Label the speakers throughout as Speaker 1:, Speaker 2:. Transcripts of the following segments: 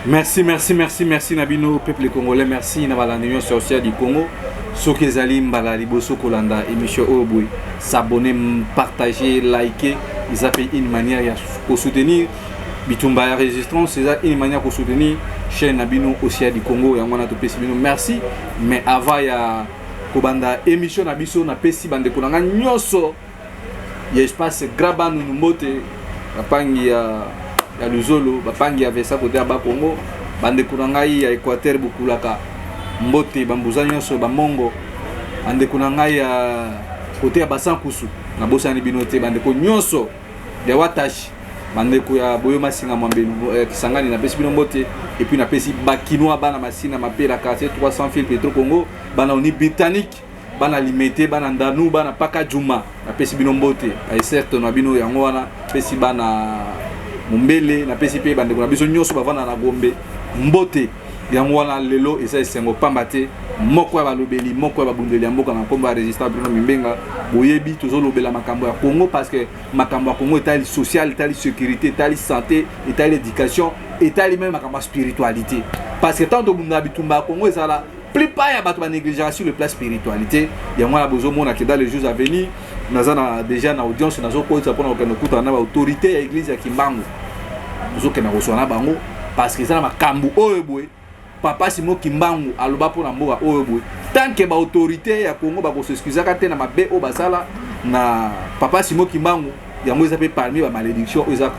Speaker 1: Merci, merci, merci, merci na bino peuple congolais, merci na balandi nyonso ya Océan du Congo. Soki ezali mbala liboso kolanda émission oyo boye, s'abonner, partager, liker, eza mpe une manière ya kosoutenir bitumba ya résistance, eza une manière kosoutenir chaîne na bino Océan du Congo. Yango wana topesi bino merci. Mais avant ya kobanda émission na biso, napesi bandeko na ngai nyonso ya espace Grand Bandundu mbote, bapangi ya Luzolo, bapangi ya Vesa kote ya Bakongo, bandeko na ngai ya Équateur Bukulaka mbote, bambuza nyonso bamongo, bandeko na ngai ya kote ya Basankusu, nabosani bino te, bandeko nyonso ya Watashi, bandeko ya Boyo Masinga Mwambelu Kisangani, napesi bino mbote. Et puis napesi Bakinois, bana Masina, Mapela, quartier 300 fil Petro Congo, bana Oni Britannique, bana Limete, bana Ndanu, bana Paka Juma, napesi bino mbote. Baeserte na bino yango wana, napesi bana Mombele, napesi mpe bandeko na biso nyonso bavanda na Gombe mbote. Yango wana lelo eza esengo pamba te, moko ya balobeli, moko ya babundeli ya mboka na nkombo ya résistant Bruno Mimbenga. Boyebi, tozolobela makambo ya Congo parce que makambo ya Congo etali social, etali sécurité, etali santé, etali éducation, etali même makambo ya spiritualité, parce que tant tobundela bitumba ya Congo, ezala plupart ya bato banégligeaka sur le plan spiritualité. Yango wana bozomona ke dans les jours à venir, naza na déjà na audience, nazokotisa mpona kokende kokutana na baautorité ya église ya Kimbangu. Tozokende kozwa na bango parce que eza na makambo oyo boye papa Simo Kimbangu aloba mpona mboka oyo boye. Tant que baautorité ya Congo bakosexcusaka te na mabe oyo basala na papa Simo Kimbangu, yango eza mpe parmi bamalédiction oyo eza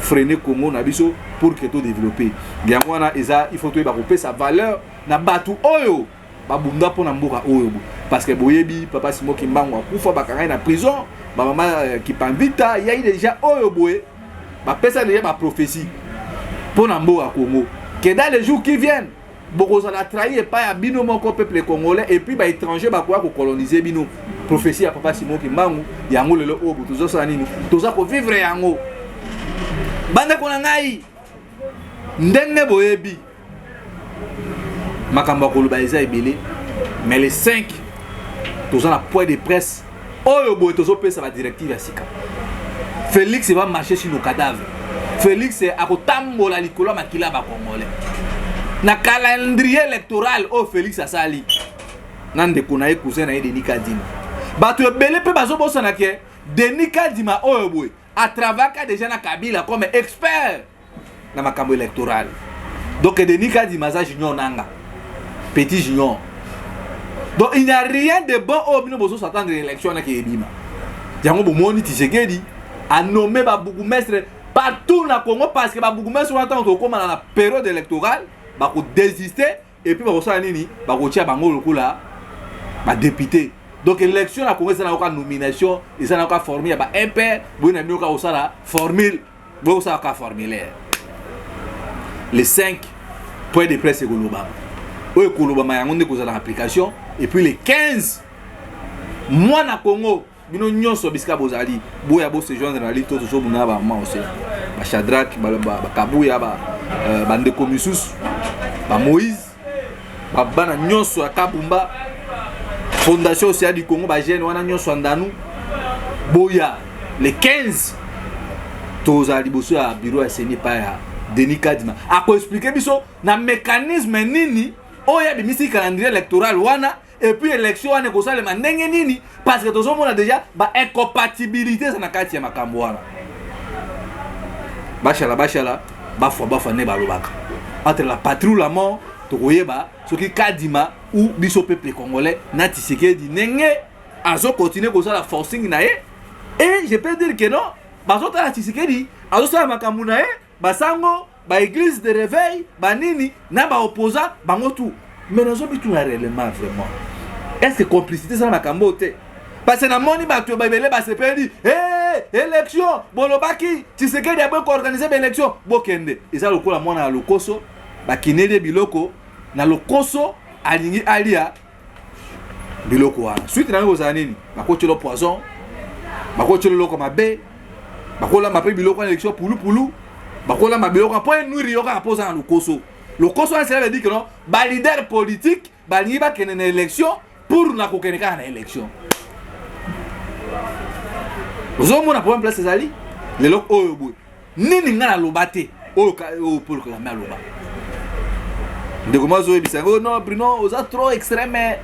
Speaker 1: kofreiner Congo na biso pour que todéveloppe. Yango wana eza, il faut toyeba kopesa valeur na bato oyo babunda mpona mboka oyo boye, parce que boyebi, papa Simo Kimbangu akufa, bakangai na prison, bamama Kipamvita yai déjà oyo boye bapesa déjà baprophétie mpo na mboka Congo que dans les jours qui viennent, bokozala trahi epai ya bino moko peuple congolais, et puis baétranger bakoya kocoloniser bino. Prophétie ya papa Simon Kimbangu yango lelo oyo bo tozosala nini? Toza kovivre yango. Bandeko na ngai, ndenge boyebi, makambo ya koloba eza ebele, mais le 5 toza na point de presse oyo boye tozopesa badirective ya sika. Félix va marcher sur nos cadavres. Félix akotambola likolo ya makila ya bacongolais na calendrier électoral oyo Félix asali na ndeko na ye, cousin na ye, Denis Kadima. Bato ebele mpe bazobosana ke Denis Kadima oyo boye atravaka déjà na Kabila comme expert na makambo électoral. Donc Denis Kadima aza junior nanga, petit junior. Donc il n'y a rien de bon oyo bino bozos'attendre élection wana ke ebima. Yango bomoni Tshisekedi anommé babourgmestre partout na Congo, parce que babourgmestre wana, ntango tokomana na période électorale, bakodésister et puis bakosala nini? Bakotia bango lokola badéputé. Donc élection na Congo eza na yoka nomination, eza na yoka formule ya ba impere boye na bino kaka kosala formule boye, kosala kaka formulaire. Le 5, point de presse ekolobama, oyo ekolobama yango nde kozala application. Et puis le 15, mwana Congo, bino nyonso bisika bozali, boya bosejoindre na li to tozobuna bamama ose, bashadrak, bakabuya, bandeko misusu, bamoïse, babana nyonso ya Kabumba, Fondation Océan du Congo, bajeune wana nyonso ya Ndanu, boya le 15, tozala liboso ya bureau ya CENI epai ya Denis Kadima. Akoexpliquer biso na mécanisme nini oyo abimisi calendrier électoral wana, et puis élection wana ekosalema ndenge nini, parce que tozomona déjà baincompatibilité eza na kati ya makambo wana. Bashala bashala, bafwa bafwa, nde balobaka entre la patrie ou la mort. Tokoyeba soki Kadima ou biso peuple congolais na Tshisekedi, ndenge azokontinue kosala forcing na ye. Et je peux dire que non, bazotala Tshisekedi azosala makambo na ye, basango baéglise de réveil banini na baopposant bango tout. Mais nazobituna réellement, vraiment, est ce que complicité eza na makambo oyo te? Parce que namoni bato ebele basepeli: hey, élection bolobaki, Tshisekedi aboyi koorganiser baélection, bokende. Eza lokola mwana ya lokoso, bakineli ye biloko na lokoso, alingi alia biloko wana. Suite nango kozala nini? Bakotiela poison, bakotiela eloko mabe, bakolamba mpe biloko wana, élection pulupulu, bakolamba biloko mpo enuire yo kaka mpo oza na lokoso. Lokoso wana, cela veut dire que non, baleader politique balingi bakende na élection pour na kokende kaka na élection. Ozomona problème place ezali lelo oyo boye. Nini ngai naloba te? Oyo oyo Paul Kagame aloba. Ndeko mwa azoyebisa yango, non Bruno, oza trop extrême,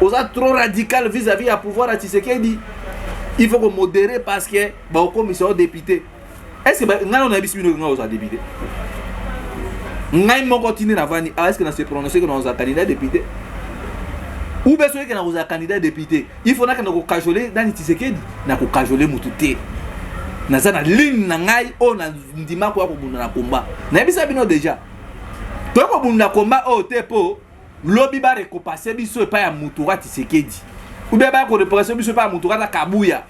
Speaker 1: oza trop radical vis-à-vis ya pouvoir ya Tshisekedi, il faut komodérer parce que bakokomisa yo député. Est ce que ngai nano nayebisi bino ngai ozala député? Ngai moko tindi navandi, ah, est ce que na se prononce que nakozala candidat député? Ou bien soki nakozala candidat député, il faut nakende kocajoler nani? Tshisekedi? Nakocajoler mutu te. Naza na ligne na ngai oyo nandima koya kobunda na komba. Nayebisa bino déjà, toyei kobunda komba oyo te mpo lobi barécompenser biso epai ya mutu wa Tshisekedi, ou bien baya korécompenser biso epai ya mutu kata Kabuya,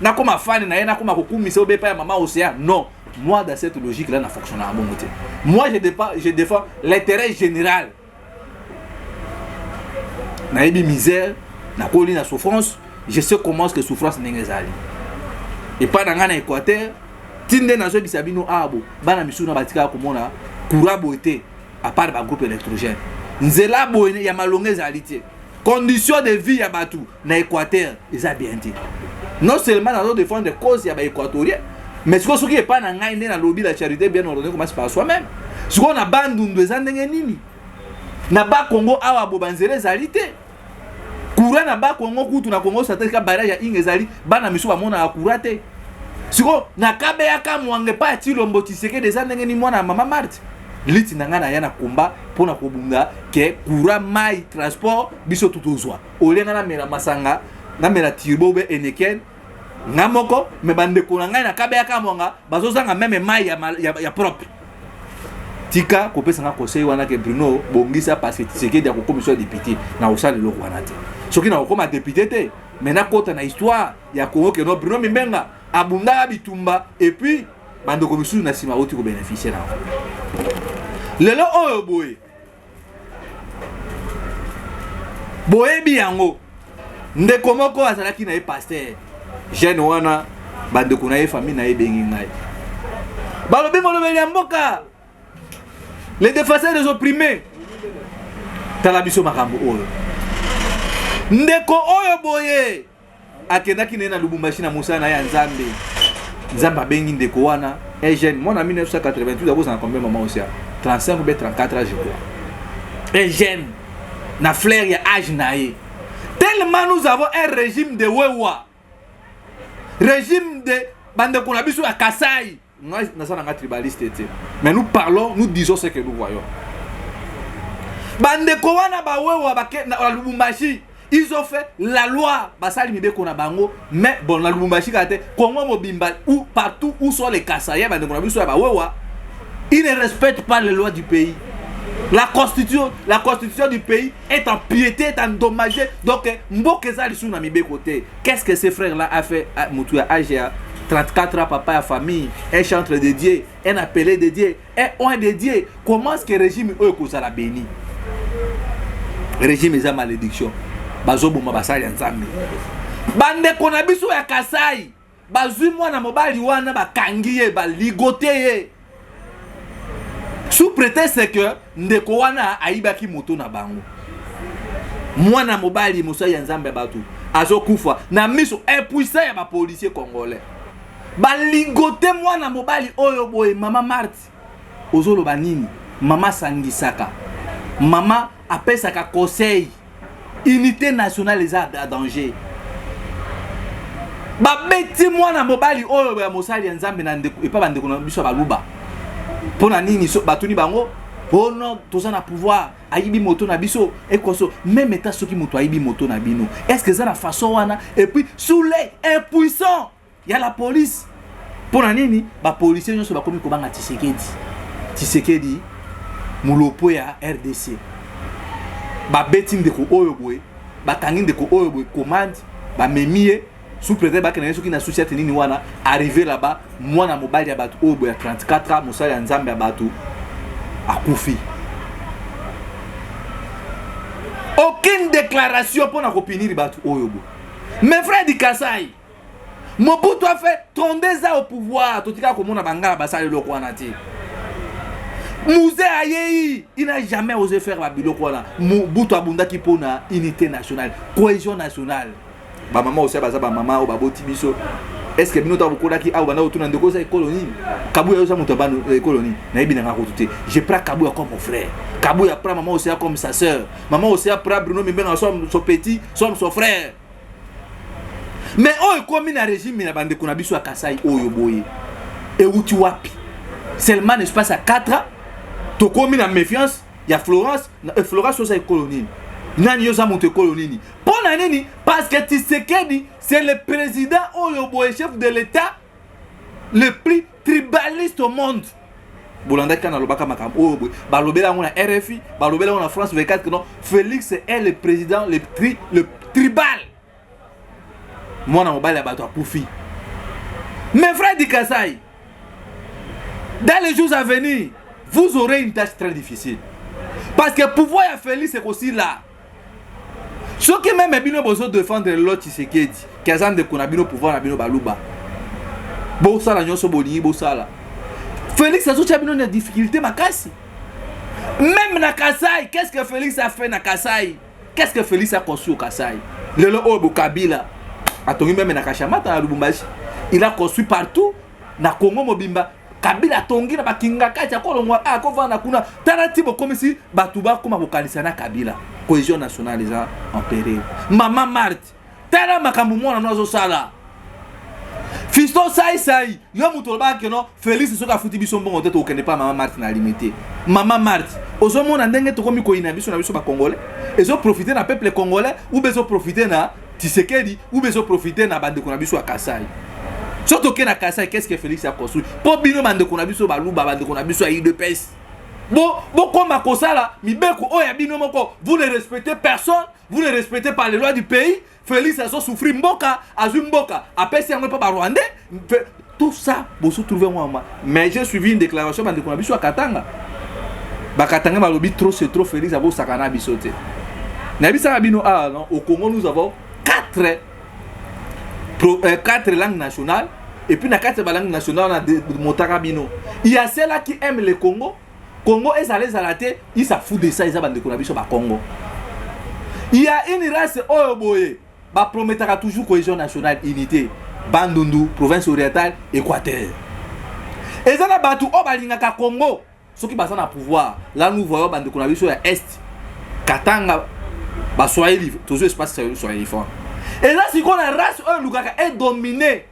Speaker 1: nakoma fan na ye, nakoma kokumisa obe epai ya mama Océan. Non, moi, dans cette logique là na fonctionnaka bongo te. Moi, je défends l'intérêt général. Nayebi misère, nakoli na souffrance, je sais comment que souffrance ndenge ezali epai na ngai na Équateur. Ti nde nazoyebisa bino awa bo, bana misusu na batikaka komona courant boye te, à part bagroupe électrogène. Nzela boye ya malongo ezali te. Condition de vie ya bato na Équateur eza bien te. Non seulement nazo défendre cause ya baéquatorien, mais sikoyo soki epai na ngai nde nalobi, la charité bien ordonnée commence par soi-même. Sikoyo na Bandundu eza ndenge nini? Na Bakongo awa bo, banzela ezali te, courant na Bakongo kutu, na Kongo sateka barrage ya Inga ezali, bana misu bamonaka courant te. Sikoyo na Kabeyaka Mwange epai ya Tshilombo Tshisekedi eza ndenge nini? Mwana ya mama Marthe, liti na ngai, naya na komba mpona kobunda ke courant, mai, transport, biso tu tozwa. Olie ngai namela masanga, namela Turbo be Heineken nga moko, me bandeko na ngai na Kabeyaka Mwanga bazozanga même mai ya propre. Tika kopesa nga conseil wana ke Bruno, bongisa parce que Tshisekedi akokomisa député. Na kosala eloko wana te. Soki nakokóma député te, me nakota na histoire ya Congo ke no, Bruno Mimbenga abundaka bitumba, et puis bandeko misusu na nsima bauti kobénéficier na lelo oyo boye. Boyebi yango, ndeko moko azalaki na ye pasteur jeune wana, bandeko na ye, famille na ye ebengi ngai, balobi: "Molobeli ya mboka, les défenseurs des opprimés, tala biso makambo oyo." Ndeko oyo boye akendaki na ye na Lubumbashi na mosala na ye ya Nzambe. Nzambe abengi ndeko wana, un jeune mwana 1988, akozala combien, mama osia? 35 ou bien 34 ans, je crois. Un jeune na fleur ya âge na ye. Tellement nous avons un régime de wewa, régime de bandeko na biso ya Kasai. Ngai naza nanga tribaliste te, mais nous parlons, nous disons ce que nous voyons. Bandeko wana bawewa na Lubumbashi, ils ont fait la loi, basali mibeko na bango. Mais bon, na Lubumbashi kaka te, Congo mobimba, ou partout où sont les Kasaïens, bandeko na biso ya bawewa, ils ne respectent pas les lois du pays. La constitution, la constitution du pays est empiétée, est endommagée. Donc mboka eza lisusu na mibeko te. Qu'est-ce que ces frères là a fait? Motu ya âge ya 34 ans, papa ya famille, un chantre de Dieu, un appelé de Dieu, un oint de Dieu. Comment est-ce que régime oyo ekozala béni? Régime eza malédiction. Bazoboma basali ya Nzambe. Bandeko na biso ya Kasai bazwi mwana mobali wana, bakangi ye, baligoter ye sous prétexte que ndeko wana ayibaki moto na bango. Mwana mobali, mosali ya Nzambe ya bato, azokufa na miso impuissant ya bapolicier congolais. Baligoter mwana mobali oyo boye. Mama Marthe, ozoloba nini? Mama asangisaka, mama apesaka conseil, unité nationale eza ya danger. Babeti mwana mobali oyo ya mosali ya Nzambe na ndeko epa bandeko na biso ya Baluba. Mpo na nini? So, batuni bango: "Oh non, toza na pouvoir, ayibi moto na biso." Ekoso même eta, soki moto ayibi moto na bino, est ce que eza na façon wana? Et puis sous l'œil impuissant ya la police. Mpo na nini bapolicier nyonso bakomi kobanga Tshisekedi? Tshisekedi, molopo ya RDC. Babeti ndeko oyo boye, bakangi ndeko oyo boye, commande, bamemi ye sous prétexte bakende ye soki na susi ate nini wana. Arrivé là-bas, mwana mobali ya bato oyo boye ya 34 ans, mosali ya Nzambe ya bato, akufi. Aucune déclaration mpona kopunir bato oyo boye. Mes frères du Kasai, Mobutu a fait 32 ans au pouvoir, totika komona bangala basala eloko wana te. Mzee ayei, il n'a jamais osé faire babiloko wana. Mobutu abundaki mpona unité nationale, cohésion nationale. Bamama osia baza bamama oyo baboti biso. Est ce que bino ntango bokolaki awa, banda kotuna ndeko oza ekolo nini? Kabuya, oza moto ya bano ekolo nini? Nayebi nanga kutu te. Je prends Kabuya comme mon frère, Kabuya prend Mama Océa comme sa sœur, Mama Océa prend Bruno Mimbenga comme son petit, comme son frère. Mais oyo ekomi na régime na bandeko na biso ya Kasai oyo boye, euti wapi? Seulement espace ya 4 ans, tokomi na méfiance ya Florence. Florence, oza ekolo nini? Nani yo oza moto ekolo nini? Mpo na nini? Parce que Tshisekedi, c'est le président oyo boye, chef de l'État le plus tribaliste au monde. Bolandaki kaka nalobaka makambo oyo boye, balobela yango na RFI, balobela yango na France 24 que non, Félix est le président le tribal. Mwana mobali ya bato akufi. Mes frères du Kasaï, dans les jours à venir, vous aurez une tâche très difficile, parce que pouvoir ya Félix ekosila. Soki même bino bozodéfendre lelo Tshisekedi ke aza ndeko na bino, pouvoir na bino baluba, bosala nyonso bolingi bosala, Félix azotia bino na difficulté makasi. Même na Kasai, qu'est ce que Félix a fait na Kasai? Qu'est ce que Félix a construit au Kasai? Lelo oyo bokabila atongi même na Kashamata, na Lubumbashi, il a construit partout na Congo mobimba. Kabila atongi na bakinga kati, akolongwa, akovanda kuna. Tala ti bokomisi bato bakóma kokanisa na Kabila. Cohésion nationale eza en péril. Mama Marthe, tala makambo mwana no azosala. Fiston Saisai, yo moto olobaka que non, Félix soki afuti biso mbongo te, tokokende pa Mama Marthe na Limete. Mama Marthe, ozomona ndenge tokomi koyina biso na biso bacongolais? Ezoprofite na peuple congolais ou be ezoprofite na Tshisekedi ou be ezoprofite na bandeko na biso ya Kasai? So toke na Kasai, qu'est ce que Félix a construit mpo bino bandeko na biso baluba, bandeko na biso ya UDPS, bokóma kosala mibeko oyo ya bino moko? Vous ne respectez personne, vous ne respectez pas les lois du pays. Félix azosouffrir mboka, azwi mboka, apesi yango mpo barwandais. Tout ça bozotrouve mwa. Mais j'ai suivi une déclaration, bandeko na biso ya Katanga, bakatanga balobi trop c'est trop, Félix abosaka na biso te. Nayebisaka bino awa, non, au Congo nous avons quatre langues nationales. Et puis na kati ya balangue nationale na motaka bino, il y a ceux-là qui aiment le Congo. Congo ezala ezala te, il s'en fout de ça. Eza bandeko na biso bacongo. Il y a une race oyo boye baprometaka toujours cohésion nationale, unité, Bandundu, province orientale, Équateur. Eza na bato oyo balingaka Congo soki baza na pouvoir. Là nous voyons bandeko na biso ya Est, Katanga, baswahili, tozwi espace swahiliphone. Eza sikoyo na race oyo elukaka edomine,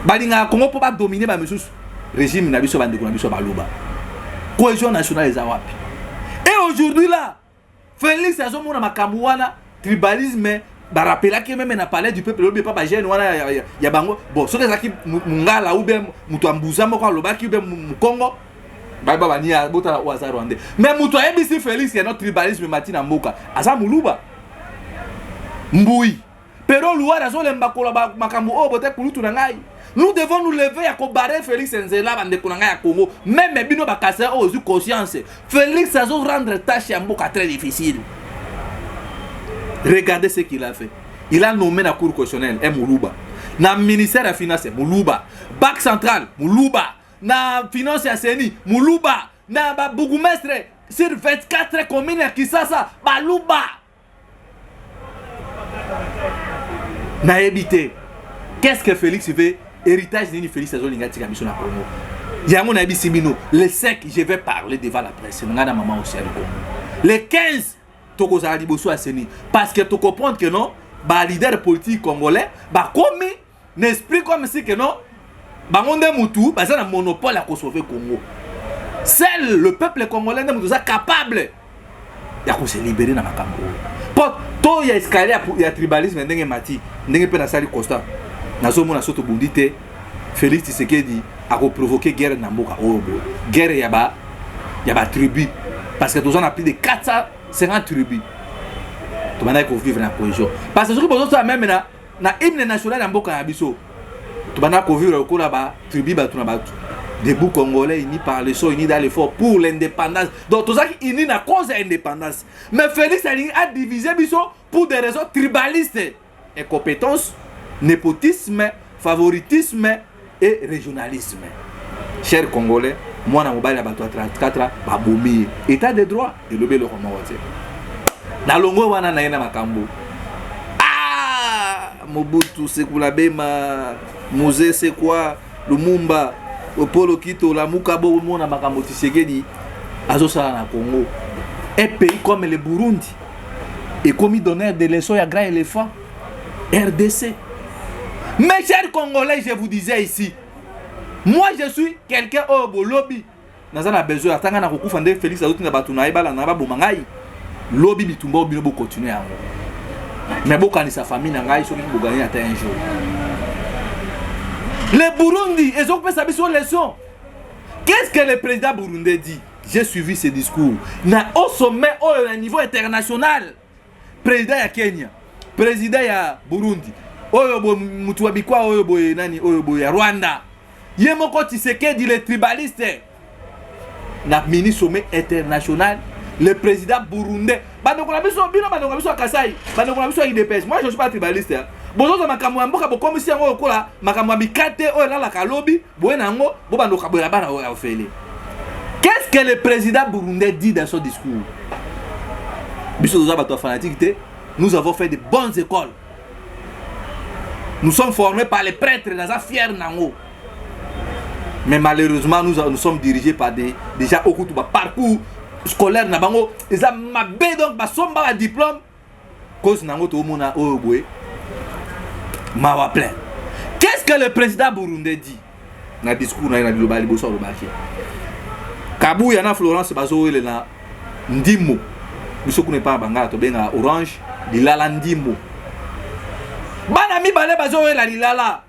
Speaker 1: balingaka Congo mpo badomine bamisusu, régime na biso bandeko na biso baluba. Cohésion nationale eza wapi? Et aujourd'hui là, Félix azomona makambo wana, tribalisme. Barapelaki même na Palais du peuple, lobi epa bajeune wana ya bango. Bon, soki ezalaki mongala ou bien moto ya mbuza moko alobaki, ou bien mokongo, bayeba bani, botala oyo aza rwandais. Mais moto ayebisi Félix ya no tribalisme mati na mboka aza moluba, Mbui Pero Luwara. Azolemba koloba makambo oyo bote. Kulutu na ngai, nous devons nous lever ya kobarrer Félix nzela. Bandeko na ngai ya Congo, même bino bakasa oyo ozwi conscience, Félix azo rendre tâche ya mboka très difficile. Regardez ce qu'il a fait: il a nommé na Cour constitutionnelle un moluba, na ministère ya finance moluba, Banque centrale moluba, na finance ya CENI moluba, na babourgmestre sur 24 commune ya Kisasa baluba. Nayebi te qu'est-ce que Félix veut, héritage nini Félix azolinga atika biso na Congo. Yango nayebisi bino, le 5 je vais parler devant la presse, ngai na Mama Océan Congo. Le 15 tokozala liboso ya CENI, parce que tocomprendre que non, baleader politique congolais bakomi na esprit comme si que non, bango nde mutu baza na monopole ya kosauver Congo. Seul le peuple congolais nde mutu aza capable ya kose libérer na makambo oyo, mpo to ya escalier ya tribalisme ndenge mati, ndenge mpe nasali constat, nazomona so tobundi te, Félix Tshisekedi akoprovoke guerre na mboka oyo boye, guerre ya batribu, parce que toza na plus de 450 tribus. Tobandaki kovivre na cohésion, parce que soki bozosala même na hymne national ya mboka na biso, tobandaki kovivre lokola batribu, bato na bato. Debout Congolais, unis par le sang, unis dans l'effort pour l'indépendance. Donc tozalaki unis na cause ya indépendance, mais Félix alingi adivise biso pour des raisons tribalistes, incompétence, népotisme, favoritisme et régionalisme. Cher Congolais, mwana mobali ya bato ya 34 babomi ye. État de droit elobi eloko moko te. Nalongo wana na ye na makambo. Ah, Mobutu, Sekula Bema, Mzee Sekwa, Lumumba, Opolo Kito, Lamuka, bomona makambo Tshisekedi azosala na Congo. Un pays comme le Burundi ekomi donneur de leçons ya grand éléphant RDC. Mes chers Congolais, je vous disais ici, moi je suis quelqu'un oyo bolobi naza na besoin ata ngai nakokufa nde Félix azotinda bato na ye balanda baboma ngai lobi bitumba oyo bino bokontinue yango, mais bokanisa famille na ngai soki bogani ata un jour. Le Burundi ezokopesa biso leçon. Qu'est-ce que le président burundais dit? J'ai suivi ce discours na au sommet oyo na niveau international. Président ya Kenya, président ya Burundi, oyo boye mutu wa bikwa, oyo boye nani, oyo boye ya Rwanda, ye moko Tshisekedi le tribaliste, na mini sommet international, le président burundais. Bandeko na biso, bino bandeko na biso ya Kasai, bandeko na biso ya UDPS, moi je suis pas tribaliste. Bozozwa makambo ya mboka, bokomisi yango lokola makambo ya mikate oyo elalaka lobi boye na yango, bobanda kokabola bana oyo ya ofele. Qu'est-ce que le président burundais dit dans son discours? Biso toza bato ya fanatique te. Nous avons fait de bonnes écoles, nous sommes formés par les prêtres, naza fier nango, mais malheureusement nous, nous sommes dirigés par des déjà okutu baparcours scolaire na bango eza mabe, donc basomba badiplôme cause nango toomona oyo boye mawa plein. Qu'est-ce que le président burundais dit na discours na ye? Na liloba liboso alobaki, Kabuya na Florence bazowelela ndimo. Biso kuna epai ya Bangala tobengaka orange lilala ndimo. Bana mibale bazowela lilala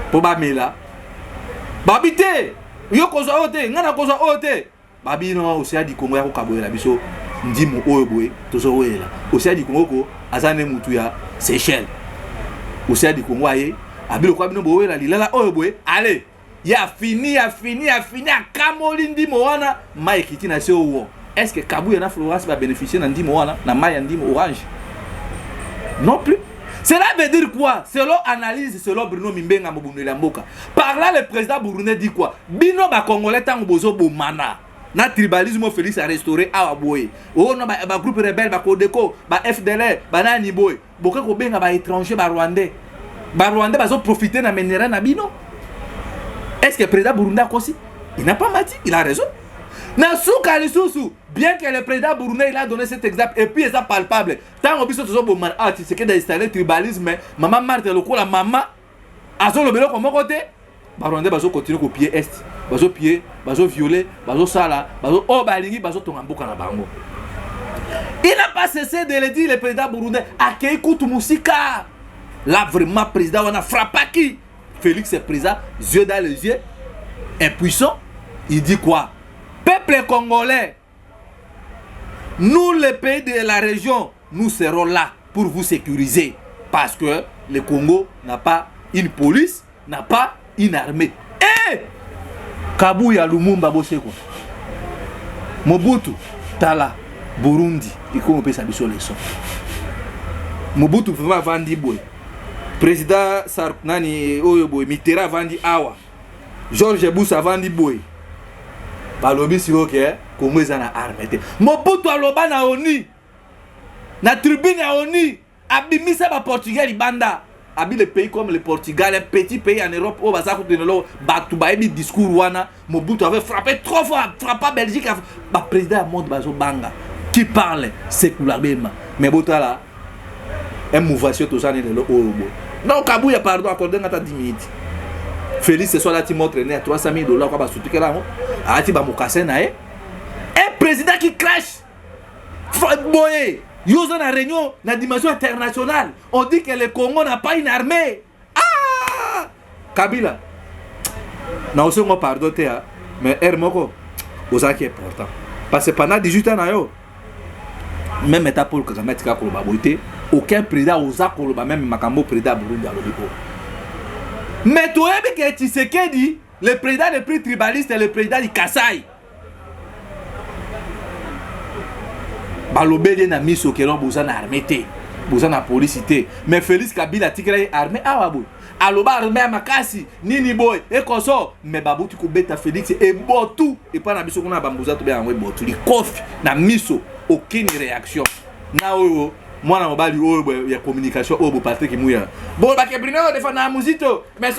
Speaker 1: mpo bamela. Babi te, yo kozwa oyo te, ngai nakozwa oyo te. Babino Océan du Congo ya kokabolela biso ndimo oyo boye tozowelela. Océan du Congo ko aza nde mutu ya Seychelles. Océan du Congo aye abiloko bino bowela lilala oyo boye, ale ye afini, afini, afini, akamoli ndimo wana, mai ekiti na se owo. Est ce que Kabuya na Florence babénéficie na ndimo wana, na mai ya ndimo orange? Non plus. Cela veut dire quoi? Selon analyse, selon Bruno Mimbenga, mobundeli ya mboka, par là le président burundais dit quoi? Bino bacongolais, ntango bozobomana na tribalisme oyo Félix a restauré awa boye, oyo na bagroupe rebelle, baCODECO, ba FDLR, banani boye, boke kobenga baétranger, barwandais. Barwandais bazoprofite na minerai na bino. Est ce que président burundais akosi? Il n'a pas menti, il a raison. Na suka lisusu, bien que le président burundais, il a donné cet exemple et puis eza palpable, ntango biso tozobomana awa, Tshisekedi installé tribalisme, mama Marthe lokola mama azoloba eloko moko te. Barwandais bazokontinue kopiller Est, bazopiller, bazoviole, bazosala oyo balingi, bazotonga mboka na bango. Il n'a pas cessé de le dire, le président burundais. Akei kutu mosika. Là vraiment, président wana frappaki Félix est président yeux dans les yeux, impuissant. Il dit quoi? Peuple congolais, nous les pays de la région, nous serons là pour vous sécuriser parce que le Congo n'a pas une police, n'a pas une armée. Eh, Kabuya, Lumumba, bosekwa, Mobutu, tala Burundi ekomi opesa biso leçon. Mobutu vraiment avandi boye, président Sar, nani oyo boye, Mitterrand avandi awa, George Bush avandi boye, balobi sikoyo ke Congo eza na arme te. Mobutu aloba na ONU, na tribune ya ONU, abimisa baportugais libanda, abi le pays comme le Portugal, un petit pays en Europe oyo baza kutu lelo bato bayebi discours wana. Mobutu avait frappé trop fort, frappa Belgique, baprésident ya monde bazobanga. Qui parle? Sekula Bema. Mais botala émouvation toza ni lelo oyo boye. Non, Kabuya, pardon, accorde nga ata 10 minutes. Félix so alati montre ne ya 300 000 $, kwa basutukela yango, alati bamokase na ye. Un président qui crache boye, yo oza na réunion na dimension internationale, on dit que le Congo n'a pas une armée. Ah, Kabila, na osengo pardon te, mais aire moko ozalaki important parce que pendant 18 ans na yo, même eta Paul Kagame atika koloba boye te. Aucun président oza koloba même makambo président ya Burundi alobi oyo. Mais toyebi ke Tshisekedi, le président le plus tribaliste, le président du Kasai, balobeli ye na miso kelo boza na armée te, boza na polisi te. Mais Félix Kabila atikela ye armée awa boye, aloba armée ya makasi nini boye ekoso, mais babuti kobeta Félix ebotu epai na biso kuna na bambuza, tobe yango ebotu likofi na miso, aucune réaction na oyo. Mwana mobali oyo ya communication oyo bo Patrick Muya. Bo ba ke Bruno défend na Muzito, mais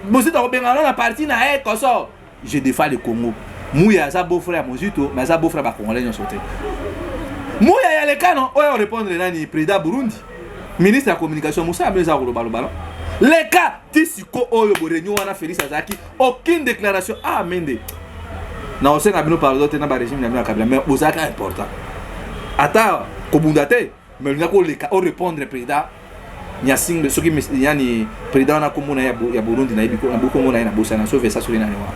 Speaker 1: Muzito akobengana na parti na ye koso. Je défends le Congo. Muya aza beau frère ya Muzito, mais aza beau frère ba Congolais nyonso te. Muya ya lekano oyo répondre nani président Burundi. Ministre ya communication Musa Ameza koloba loba no. Leka ti siko oyo bo réunion wana Félix azalaki aucune déclaration. Ah mende. Na osenga bino pardon te na ba régime na bino ya Kabila, mais bozalaka important. Ata kobunda te, mais olinga koleka o répondre président Nyasinga soki yani président wana kombo na ya Burundi na yebi na kombo na ye na bosana sauve ça soki nani wana.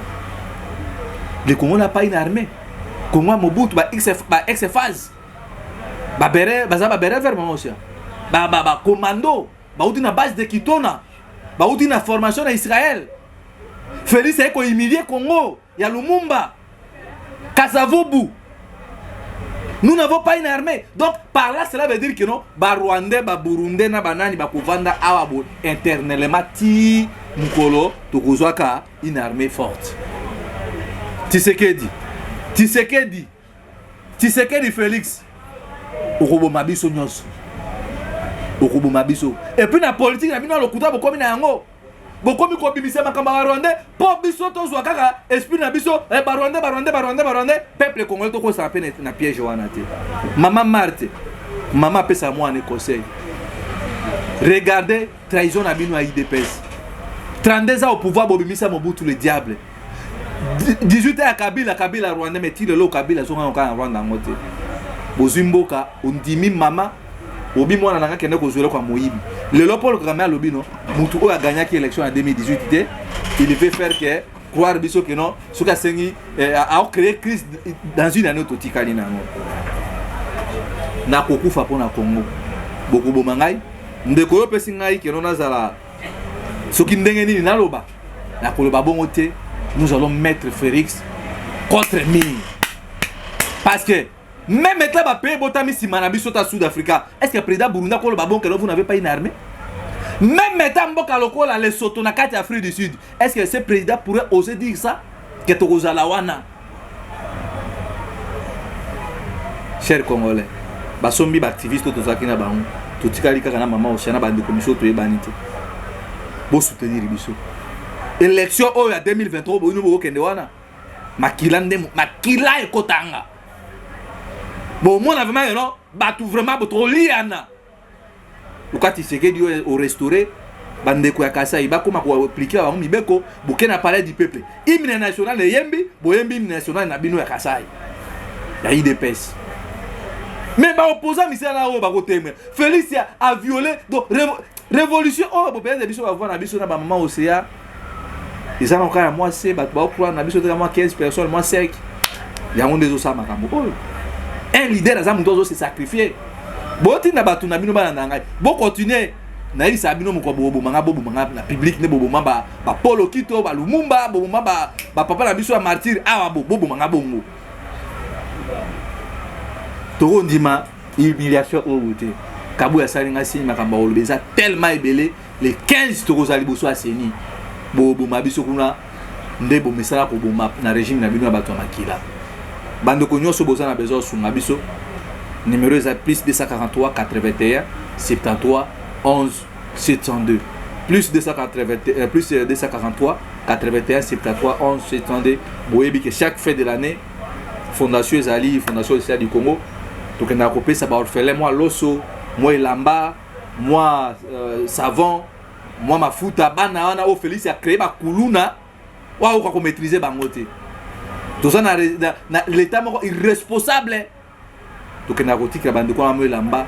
Speaker 1: Le Congo n'a pas une armée. Congo Mobutu ba ex ba ex phase. Ba beret baza ba beret vert maman aussi. Ba ba ba commando ba uti na base de Kitona. Ba uti na formation na Israël. Félix aye ko humilier Congo ya Lumumba. Kasavubu. Nous n'avons pas une armée. Donc, par là, cela veut dire que non, ba Rwandais, ba Burundais, na banani, ba kovanda awa bo internellement ti mukolo tokozwaka une armée forte. Tshisekedi, Tshisekedi, Tshisekedi Félix, okoboma biso nyonso. Okoboma biso. Et puis na politique na bino lokuta bokomi na yango. Bokomi kobimisa makambo ya Rwandais po biso tozwa kaka esprit na biso eh, ba Rwandais, ba Rwandais, ba Rwandais, ba Rwandais, peuple congolais tokosala pe na piège wana te. Mama Marthe, mama apesa mwana conseil. Regardez trahison na bino ya UDPS. 32 ans au pouvoir bobimisa Mobutu le diable. 18 ans ya Kabila, Kabila Rwandais, mais ti lelo Kabila zonga kaka na Rwanda yango te. Bozwi mboka ondimi mama obi mwana nanga kende kozwela kwa moyibi. Lelo Paul Kagame alobi no mutu oyo agagnaki élection ya 2018 te, il veut faire que croire biso que non, soki asengi eh, a créer crise dans une année totikali na yango. Nakokufa mpo na Congo. Bokoboma ngai ndeko oyo opesi ngai keno nazala soki ndenge nini naloba nakoloba bongo te. Nous allons mettre Félix contre mur parce que même maintenant ba pays botami sima na biso ta Sud Africa, est-ce que président Burundi akoloba bon que vous n'avez pas une armée? Même maintenant mboka lokola Lesotho na kati Afrique du Sud, est-ce que ce président pourrait oser dire ça que tokozala wana? Chers Congolais, basombi ba activiste tozalaki na bango, totikali kaka na mama Oceana bandeko miso toyebani te. Bo soutenir biso. Élection oyo ya 2023 boyino bokende wana. Makila nde makila ekotanga. Bon mona vraiment non, batu vraiment botoliana. Lokati Tshisekedi oyo au restaurer bandeko ya Kasai bakoma ko appliquer bango mibeko boke na palais du peuple. Hymne national eyembi, boyembi hymne national na bino ya Kasai. Ya UDPS. Mais ba opposant misala oyo bakoteme. Félix a violé donc révolution oyo bopesa biso ba voix na biso na ba maman Océa. Eza na kaka mwa se bato ba croire na biso te mwa 15 personnes, mwa 5. Yango nde ezosala makambo oyo. Un leader aza moto azo se sacrifier. Botinda bato na bino bana na ngai. Bo continuer nayebisa bino moko bobomanga bobomanga na public nde boboma ba ba Polo Kito ba Lumumba boboma ba ba papa na biso ya martyr awa bo bobomanga bongo. Tokondima humiliation oyo te. Kabuya asali nga signe makambo ya koloba eza tellement ebele. Le 15 tokozala liboso ya CENI. Boboma biso kuna nde bomesala koboma na régime na bino ya bato ya makila. Bandeko nyonso boza na besoin osunga biso. Numéro eza plus 243 81 73 11 702. Plus 281, plus 243 81 73 11 702. Boyebi que chaque fin de l'année fondation ezali fondation sociale du Congo tokendaka kopesa ba orphelin mwa loso, mwa elamba, mwa savon, mwa mafuta. Bana wana oyo Félix a créé ba kuluna oyo akoka ko maîtriser bango te. Toza na, na, na l'état moko irresponsable. Tokendaka kotikela bandeko wana mwa elamba,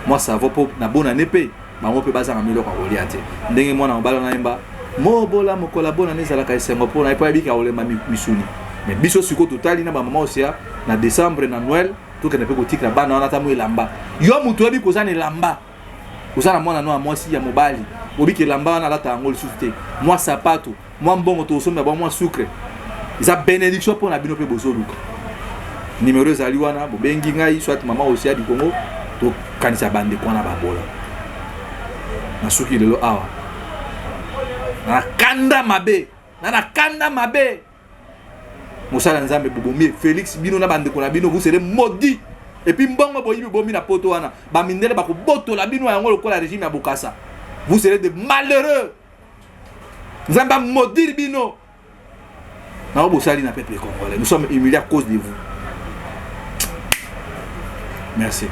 Speaker 1: mwa savon mpo na bonane mpe bango mpe bazanga miloko ya kolia te. Ndenge mwana mobali wana ayemba mobola mokola bonane ezalaka esengo mpo na ye mpo ayebika kolemba misuni. Mais biso sikoyo totali na bamama Océa na décembre na Noël tokende mpe kotikela bana wana ata mwa elamba. Yo moto oyebi koza na elamba, oza na mwana no ya mwasi ya mobali, obiki elamba wana alata yango lisusu te, mwa sapato, mwa mbongo tokosombela bango mwa sucre, eza bénédiction mpo na bino mpe bozoluka. Numéro ezali wana, bobengi ngai soit mama Océa du Congo, tokanisa bandeko wana babola. Nasuki lelo awa na kanda mabe, na kanda mabe. Mosala Nzambe bobomi Félix bino na bandeko na bino, vous serez maudits. Et puis mbongo boyibi bomi na poto wana, bamindele bakobotola bino yango lokola régime ya Bokassa. Vous serez de malheureux. Nzambe amaudire bino na bosali na peuple congolais. Nous sommes humiliés à cause de vous. Merci.